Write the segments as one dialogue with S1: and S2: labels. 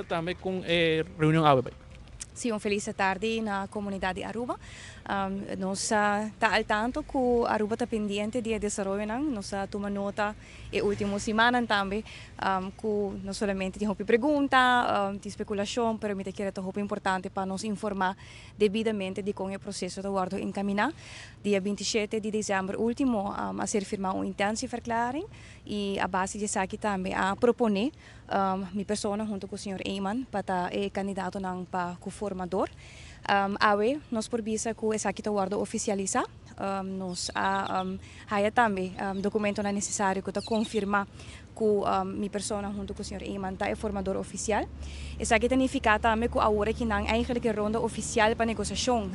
S1: Tambe con e reunion awe bay.
S2: Si, un feliz tardi na comunidad di Aruba. Nos ta al tanto cu Aruba ta pendiente di desaroyo. Nos a tuma nota e ultimo siman tambe cu no solamente tin hopi pregunta, tin speculacion, pero mi ta kere ta hopi importante pa nos informa debidamente di con e proceso ta wordo encamina. Dia 27 di december ultimo a ser firma un intentieverklaring y a base di esaki tambe a propone mi persona hunto cu señor Eman pa ta e candidato nan pa co-formador. Awe nos por bisa cu esaki ta wordo oficialisa. Nos a haya tambe documento necesario cu ta confirma cu mi persona hunto cu señor Eman ta e formador oficial. Esaki ta significa tambe cu awor cu nan eigenlijk e ronda oficial pa negociacion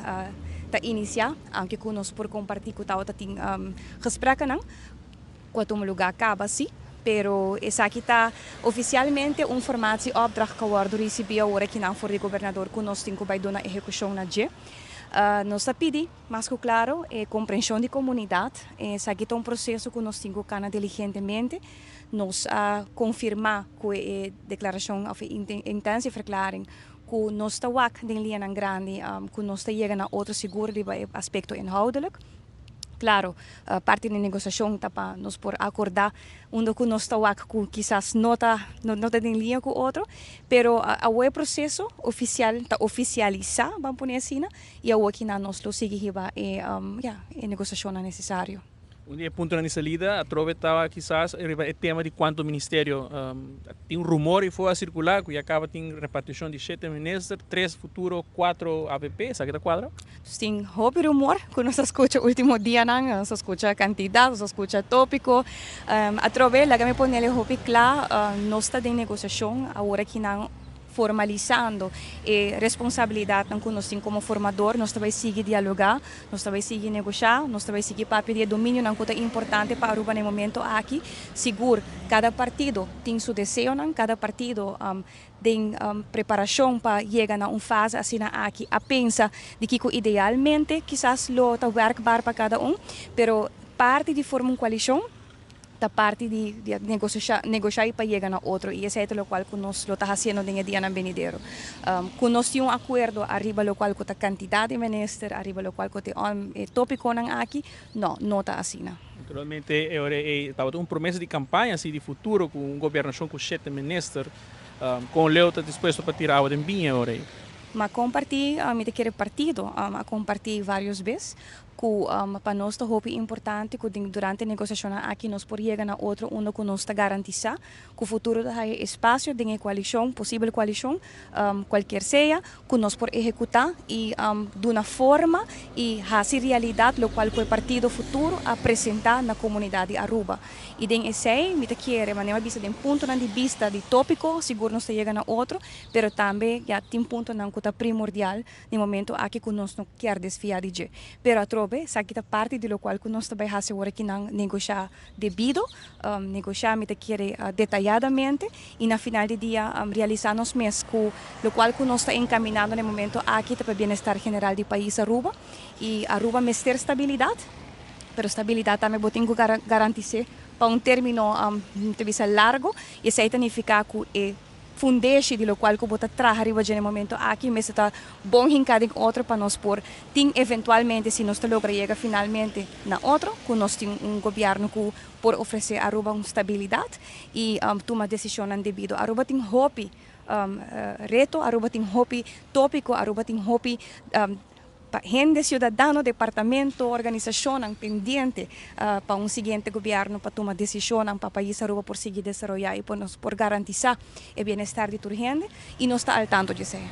S2: ta inicia, aunke cu nos por comparti cu ta tin gesprekken nan, cu a tuma luga caba si, pero esaki ta oficialmente un formatieopdracht cu a wordo ricibi awor aki nan for di gobernador cu nos tin cu bay duna ehecucion na dje. Nos ta pidi, mas cu claro, e comprension di comunidad. Esaki ta un proceso cu nos tin cu cana diligentemente. Nos a confirma cu e declaracion of intentieverklaring cu nos ta wak den liñanan grandi, cu nos ta yega na otro sigur riba aspecto inhoudelijk. Claro, parti di negociacion ta pa nos por acorda unda cu nos ta wak cu kisas no ta den liña cu otro, pero e proceso oficial ta oficialisa, ban pone asina, y awor cu nos lo sigui riba e ja, e negociacion necesario.
S1: Un di e punto di salida, atrobe tawata kisas e tema di cuanto ministerio. Tin un rumor y a circula cu caba tin reparticion di shete minister, tres Futuro, cuatro AVP, esaki ta cuadra?
S2: Tin hopi rumor cu nos a scucha ultimo dia nan, nos a scucha cantidad, nos a scucha topico. Atrobe, laga mi pone hopi cla, nos ta den negociacion awor cu nan formalisando e responsabilidad cu nos tin como formador. Nos ta bay sigui dialoga, nos ta bay sigui negocia, nos ta bay sigui papia di dominio nan ta importante pa Aruba na momento aki. Sigur, cada partido tin su deseo, cada partido tin preparacion pa yega na un fase asina aki, a pensa di cu idealmente kisas lo ta werkbaar pa cada un, pero parti di forma un coalicion ta parti di negocia, negocia pa yega na otro, y esey ta loke cu nos lo ta haciendo den dia nan venidero. Cu nos tin un acuerdo ariba loke cu ta cantidad di minister, ariba loke cu ta topico nan aki, no, no ta asina.
S1: Naturalmente, tabata un promesa di campaña asina, di Futuro cu un gobernacion cu shete minister, con leu ta dispuesto pa tira awa di biña awor?
S2: Mi a comparti, mi kier partido a comparti varios bes cu pa nos ta hopi importante cu durante e negociacion aki nos por yega na otro unda cu nos ta garantisa cu Futuro ta espacio den coalicion, posibel coalicion, cualkier sea, cu nos por ehecuta y duna forma y haci realidad loke cu partido Futuro a presenta na comunidad di Aruba. Y den esey, mi ta kere, manera bisa den punto di bista di topico, sigur nos ta yega na otro, pero tambe ya tin punto nan cu ta primordial na momento aki cu nos no kier desvia di dje. Pero atrobe, esaki ta parti di loke cu nos ta bay haci awor cu nan negocia debido, negocia, mi ta kere, detayadamente y na final di dia realisa nos mes cu loke cu nos ta encaminando na momento aki ta pa bienestar general di pais Aruba, y Aruba mester stabilidad, pero stabilidad tambe bo tin cu garantisa pa un termino bisa largo, y esey ta significa cu e fundeshi di loke cu bo ta traha riba na momento aki mester ta bon hinca den otro pa nos por tin eventualmente, si nos logra yega finalmente na otro, cu nos tin un gobierno cu por ofrece Aruba un stabilidad y tuma decision debido. Aruba tin hopi reto, Aruba tin hopi topico, Aruba tin hopi hende, ciudadano, departamento, organisacion pendiente pa un siguiente gobierno pa tuma decision pa pais Aruba por sigui desaroya y pa nos por garantisa e bienestar di tur hende, y nos ta al tanto di esey.